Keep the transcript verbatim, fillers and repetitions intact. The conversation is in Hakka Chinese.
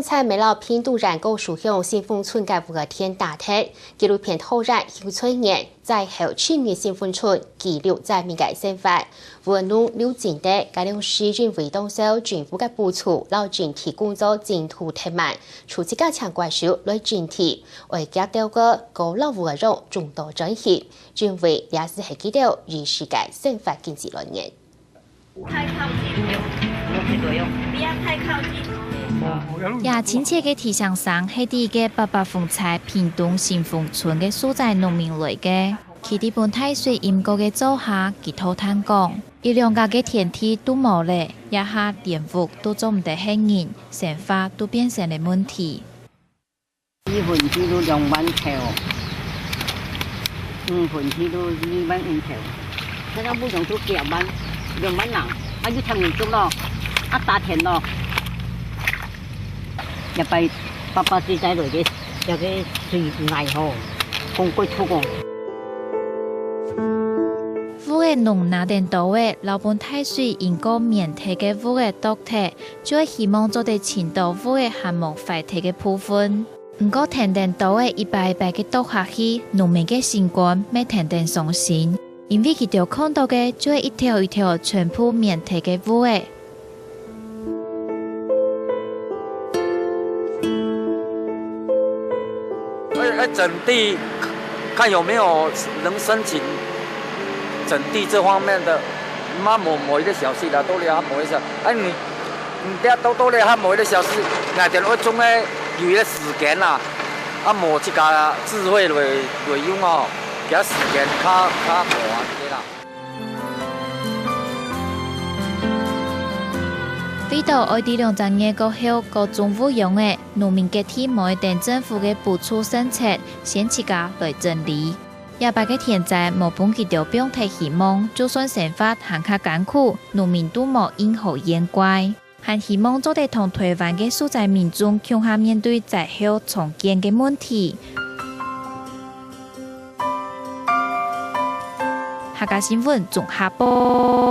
在美濃屏東縣高樹鄉新豐村个屋仔田打忒，紀錄片導演邱春燕在後進入新豐村記錄災民个生活。屋仔農留真多，該量係因為當少政府个補助摎整地工作進度忒慢，就自家請怪手來整地，愛遽兜个過摎屋仔農種多轉去，因為這就係佢兜一時个生活經濟來源。 太靠近，不要太靠近。這親切个提醒聲係第一个八八風災屏東新豐村个所在農民來个。佢在分大水淹過个灶下，佢討嘆講：一兩甲个田地都無咧，這下連屋都做毋得歇人，生活都變成了問題。 一分去到兩萬頭，五分去到二萬五頭，這个不用都幾萬，兩萬人，啊，又添人工咯，啊，打田咯。這擺八八水災來个，這个水泥吼，講過粗講。屋仔農拿等刀仔，摎分大水淹過面忒个屋仔剁忒， 就係希望做得尋到屋仔還無壞忒个部分。毋過，跈等刀仔一擺一擺个剁下去，農民个心肝乜跈等傷心，因為佢兜看到个就係一條一條全部面忒个屋仔。 哎，哎，整地，看有沒有能申請整地這方面的，嘛無，無一個小時啦，都了無一個小時。哎，你，你這都，都了無一個小時，𠊎等愛總係有一個時間啦，啊，無自家智慧來，來用哦，其他時間較，較無恁樣啦。 為著愛在兩隻月過後過種屋秧仔，農民決定無愛等政府个補助政策，先自家來整理。這擺个天災無分佢兜放忒希望，就算生活還較艱苦，農民都無任何怨怪，還希望做得同臺灣个受災民眾共下面對災後重建个問題。客家新聞綜合報。